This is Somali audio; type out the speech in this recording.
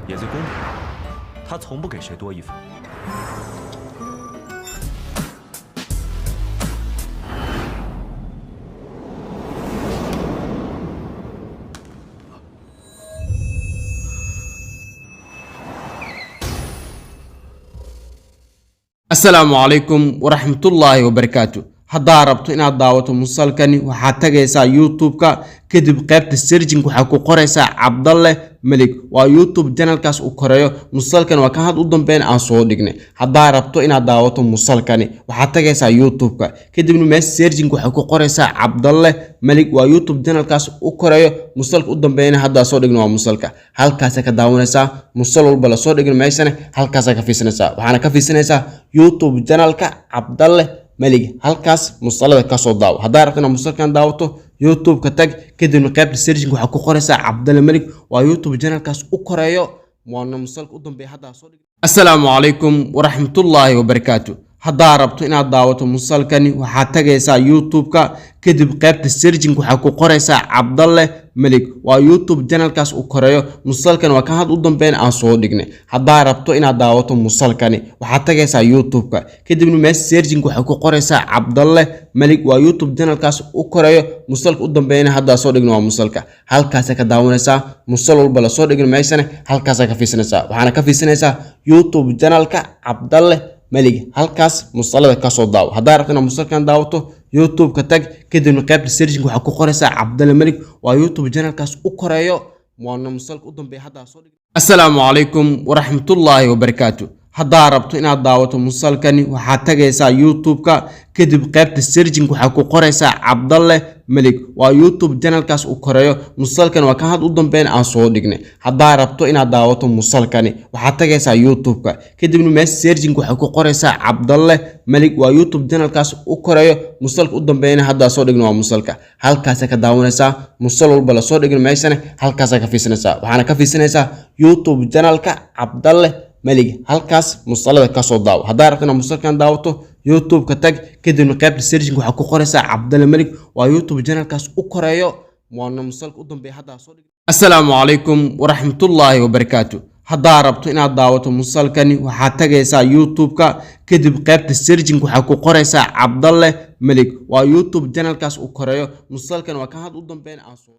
也最公平。他从不给谁多一分。 Asalaamu calaykum waraxmatullaahi wabarakaatu. Haddaa rabto inaad daawato musalkani, waxaad tagaysaa YouTube-ka, kadib qaybta searching waxaa ku qoraysaa Cabdalle Melig. Waa YouTube channelkaas uu koreeyo. Musalkan waa kan had u dambeyn aan soo dhignay. Haddaa rabto inaad daawato musalkani, waxaad tagaysaa YouTube-ka, kadibna meesha searching waxaa ku qoraysaa Cabdalle Melig. Waa YouTube channelkaas u koreeyo. Musalka u dambeyna haddaa soo dhigna waa musalka. Halkaasa ka daawanaysaa musal walba lasoo dhigno, meeshana halkaasaa ka fiirsanaysaa. Waxaana ka fiirsanaysaa YouTube channelka Cabdalle Melig. Halkaas musalada kasoo daawo. Haddaa rabto inaad musalkan daawato, YouTube-ka tag, kadibna qaybta searching waxaa ku qoraysaa Cabdalle Melig. Waa YouTube channelkaas u koreeyo, waana musalka u dambeeya haddaa soo dhig. Asalaamu calaykum waraxmatullaahi wabarakaatu. Haddaa rabto inaad daawato musalkani, waxaad tagaysaa YouTube-ka, kadib qaybta searching waxaa ku qoraysaa Cabdalle Melig. Waa YouTube channelkaas uu koreeyo. Musalkan waa kan had u dambeyn aan soo dhignay. Haddaa rabto inaad daawato musalkani, waxaad tagaysaa YouTube-ka, kadibna meesha searching waxaa ku qoraysaa Cabdalle Melig. Waa YouTube channelkaas u koreeyo. Musalka u dambeyna haddaa soo dhigna waa musalka. Halkaasa ka daawanaysaa musal walba lasoo dhigno, meeshana halkaasaa ka fiirsanaysaa. Waxaana ka fiirsanaysaa YouTube channelka Cabdalle Melig. Halkaas musalada kasoo daawo. Haddaa rabto inaad musalkan daawato, YouTube-ka tag, kadibna qaybta searching waxaa ku qoraysaa Cabdalle Melig. Waa YouTube channelkaas u koreeyo, waana musalka u dambeeya haddaa soo dhig. Asalaamu calaykum waraxmatullaahi wabarakaatu. Haddaa rabto inaad daawato musalkani, waxaad tagaysaa YouTube-ka, kadib qaybta searching waxaa ku qoraysaa Cabdalle Melig. Waa YouTube channelkaas uu koreeyo. Musalkan waa kan had u dambeyn aan soo dhignay. Haddaa rabto inaad daawato musalkani, waxaad tagaysaa YouTube-ka, kadibna meesha searching waxaa ku qoraysaa Cabdalle Melig. Waa YouTube channelkaas u koreeyo. Musalka u dambeyna haddaa soo dhigna waa musalka. Halkaasa ka daawanaysaa musal walba lasoo dhigno, meeshana halkaasaa ka fiirsanaysaa. Waxaana ka fiirsanaysaa YouTube channelka Cabdalle Melig. Halkaas musalada kasoo daawo. Haddaa rabto inaad musalkan daawato, YouTube-ka tag, kadibna qaybta searching waxaa ku qoraysaa Cabdalle Melig. Waa YouTube channelkaas u koreeyo, waana musalka u dambeeya haddaa soo dhig. Asalaamu calaykum waraxmatullaahi wabarakaatu. Haddaa rabto inaad daawato musalkani, waxaad tagaysaa YouTube-ka, kadib qaybta searching waxaa ku qoraysaa Cabdalle Melig. Waa YouTube channelkaas uu koreeyo. Musalkan waa kan had u dambeyn aan soo